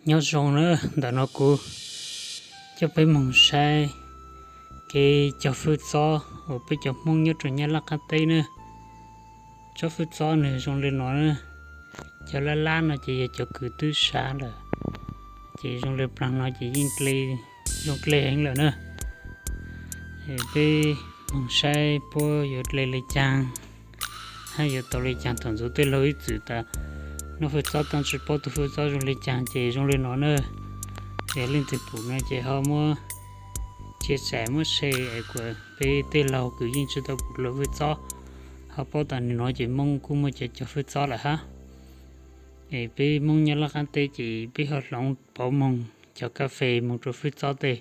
Nyob zoo na, ntawm no kuv coj peb moog saib kev cog fwj txob uas peb cov Hmoob nyob rau Nyab Laj qaab teb na. Tsob fwj txob nws zoo li no na, cov lab lab no ces yog cov kws twb sav lawm, ces zoo li plaag no ces yeej zoo dle heev lawm na. Peb moog saib puab yuav dle le caag, hab yuav tau le caag. Thaum ntxuv tej laug ib txwm tas noj fwj txob taab tsi paub tug fwj txob zoo le caag ces zoo li no na. Es leej twg pum no ces ho muab tsia tsaim muab share es kuas peb tej laug kws yeej tsi tau pum dle fwj txob ho paub tas nwg no ces Moob kuj muaj cov cog fwj txob lawm hab. Es peb Moob Nyab Laj qaab teb ces peb ho hloov pauv moog cog kas fes moog rua fwj txob tej.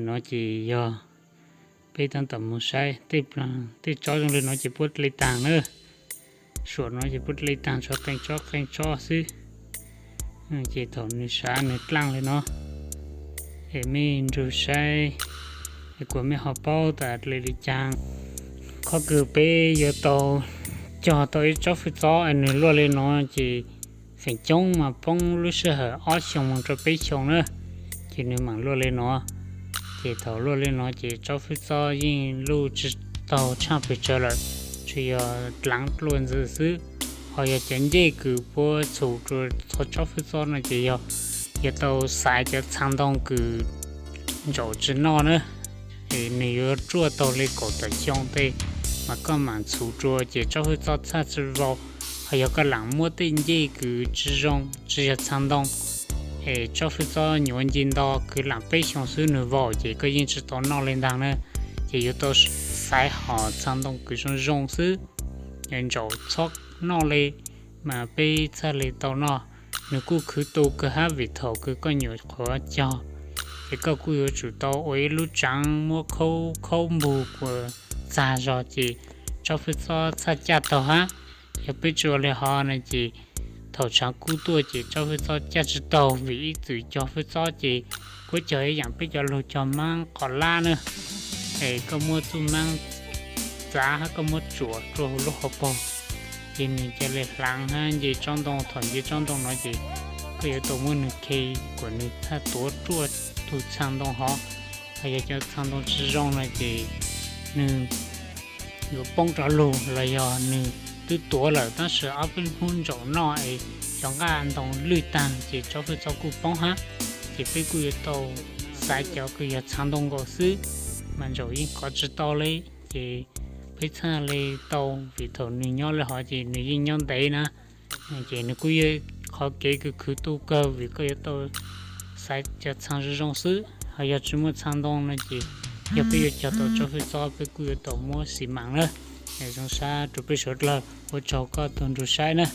No ces yog peb taab tom moog saib tej, tej tsob zoo li no ces puab dle taag na. Suam no ces puab dle taag tso qee tsob qee tsob xwb. Ces thaum nws sav nws dlaaj li no, es mej nrug saib es kuas mej ho paub tas dle le caag. Qhov kws peb yuav tau cog tau ib tsob fwj txob es nws luaj li no ces feem coob mas poob lub sij hawm ob xyoos moog rua peb xyoos na, ces nws maam luaj li no. Ces thaum luaj li no ces tsob fwj txob yeej luj tsi taug tshaaj pes tsawg lawm, tsuas yog dlaav dluaj ntxwg xwb. Ho yog cov ncej kws puab txhum rua txhua tsob fwj txob no ces yog yuav tau xaiv cov txhaa ntoo kws ntsaum tsi noj na. Es nws yuav ruaj taug li kaum tawm xyoo tej mas koj maam txhum rua ces tsob fwj txob txhaj tsi vau. Ho yog koj laam muab tej ncej kws tsi zoo tsi yog txhaa ntoo, es tsob fwj txob nyuav nce nto kwv laam peb xyoo xwb nws vau ces koj yeej tsi tau noj le ntaag na. Ces yuav tau xaiv hom txhaa ntoo kws zoo zoo xwb, ntsaum txhob noj le mas peb txhaj le tau noj. Nws kuj khwv tu kawg hab vim thaum kws koj nyuam qhuav cog ces koj kuj yuav tsum tau ua ib lub tsaav muab khaub khaub npug kuas txag zog ces tsob fwj txob txhaj caj taug hab. Yog peb tsi ua le hov na ces thaum tshaav kub tuaj ces tsob fwj txob caj tsi taug vim ib txwm cog fwj txob ces puab cog ib yaam peb cov lug cog maab qos lab na. Es koj muab txuj maab txav hab koj muab tsuam rua huv lub hauv paug ces nws ca le hlaav hab nce tsob ntoo. Thaum nce tsob ntoo no ces koj yuav tau muab nws khe kuas nws txhaj tuav ruaj tug txhaa ntoo hov. Ho yog cov txhaa ntoo tsi zoo no ces nws yuav poob rov lug los yog nws twb tuav lawm tab sis ob peb hnub ntsaum noj es cov nqaj ntoo lwj taag ces tsob fwj txob kuj poob hab. Ces peb kuj yuav tau xaiv cov kws yog txhaa ntoo nkaus xwb mas ntsaum yeej kov tsi tau le. Ces peb txhaj le tau vim thaum nws nyob le hov ces nws yeej nyob ntev na. Ces nws kuj yog qhov kev kws khwv tu kawg vim koj yuav tau xaiv cov txhaa zoo zoo xwb. Ho yog tsi muaj txhaa ntoo no ces yog peb yuav cog tau tsob fwj txob peb kuj yuav tau muab xi maam na. Zoo sab rua peb suav dlawg, ua tsaug koj tug nrug saib na.